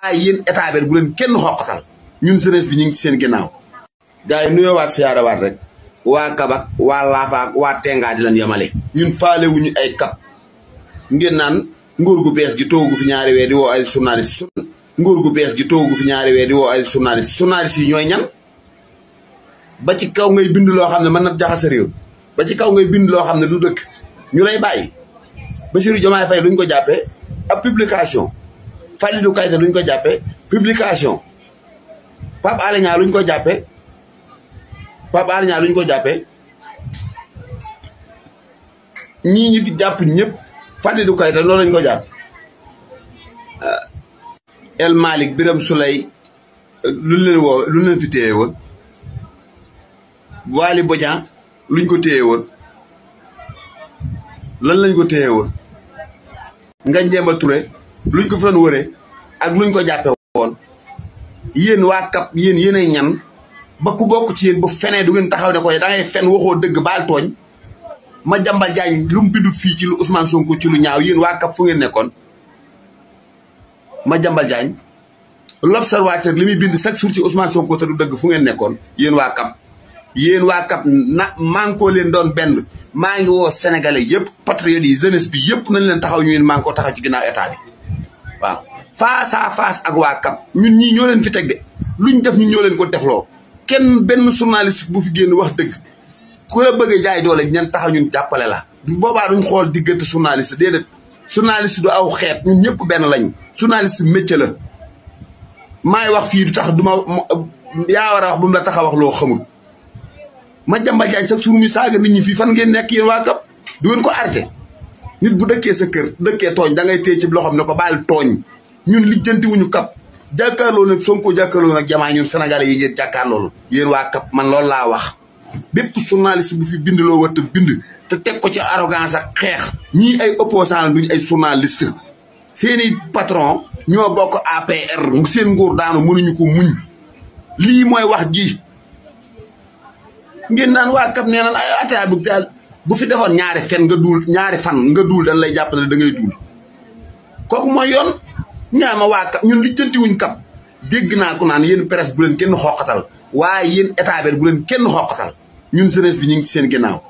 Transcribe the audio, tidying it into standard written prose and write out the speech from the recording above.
waaye yéen état bi bu leen kenn xoqatal ñun jeunesse bi ñu ngi ci seen ginnaaw. gars yi nuyoowaat siyaarawaat rek waa Kabak waa Laafaak waa Tenga di leen yemale. ñun faale wuñu ay kap ngeen naan nguur gu bees gi toogu fi ñaari weer di woo ay journaliste. nguur gu bees gi toogu fi ñaari weer di woo ay journaliste journaliste yi ñooy ñan ba ci kaw ngay bind loo xam ne mën na jaxase réew ba ci kaw ngay bind loo xam ne du dëkk ñu lay bàyyi. Bassirou Diomaye Faye luñ ko jàppee ab publication Fadilou Keita luñ ko jàppee publication Pape Alé Niang luñ ko jàppee Pape Alé Niang luñ ko jàppee ñii ñi fi jàpp ñëpp Fadilou Keita loolu lañ ko jàpp El Malick Birame Souleye luñ leen woo luñ leen fi téye woon Waly Bodian luñ ko téye woon lan lañ ko téye woon Ngagne Demba Touré luñ ko fi doon wëree ak luñ ko jàppe woon yéen waa Cap yéen ay ñan ba ku bokk ci yéen bu fenee du ngeen taxaw ne ko da ngay fen waxoo dëgg baal tooñ Madiambal Diagne lu mu bindut fii ci lu Ousmane Sonko ci lu ñaaw yéen waa Cap fu ngeen nekkoon Madiambal Diagne l'Observateur li muy bind chaque jour ci Ousmane Sonko te du dëgg fu ngeen nekkoon yéen waa Cap yéen waa Cap maa ngi ko leen doon benn maa ngi woo sénégalais yëpp patriotes yi jeunesse bi yëpp nañ leen taxaw ñu leen maa ngi ko taxaw ci ginnaaw état bi waaw face à face ak waa Cap ñun ñii ñoo leen fi teg de luñ def ñun ñoo leen ko defloo kenn benn journaliste bu fi génn wax dëgg ku la bëgg a jaay doole ñen taxaw ñun jàppale la du boobaa duñ xool diggante journaliste déedéet journaliste du aw xeet ñun ñëpp benn lañ journaliste métier la maay wax fii du tax du ma yaa war a wax bu mu la tax a wax loo xamul Madiambal Diagne sax suur mi saaga nit ñi fii fan ngeen nekk yéen waa Cap du ngeen ko arrêté nit bu dëkkee sa kër dëkkee tooñ da ngay téye ci loxoom ne ko baal tooñ ñun lijjanti wuñu Cap jàkkaarloo nag Sonko jàkkaarloo nag Diomaye ñun sénégalais yi ngeen jàkkaarloolu yéen waa Cap man loolu laa wax bépp journaliste bu fi bind loo war a bind te teg ko ci arrogance ak xeex ñii ay opposant duñu ay journaliste seeni patron ñoo bokk APR seen nguur daanu mënuñu ko muñ lii mooy wax ji ngeen naan waa Cap nee naan ay ataa bu daal bu fi defoon ñaari fan nga duul dañ lay jàppale da ngay duul kooku mooy yoon ñaama waa Cap ñun lijjanti wuñ Cap dégg naa ko naan yéen presse bu leen kenn xoqatal waaye yéen état bi bu leen kenn xoqatal ñun jeunesse bi ñu ngi ci seen ginnaaw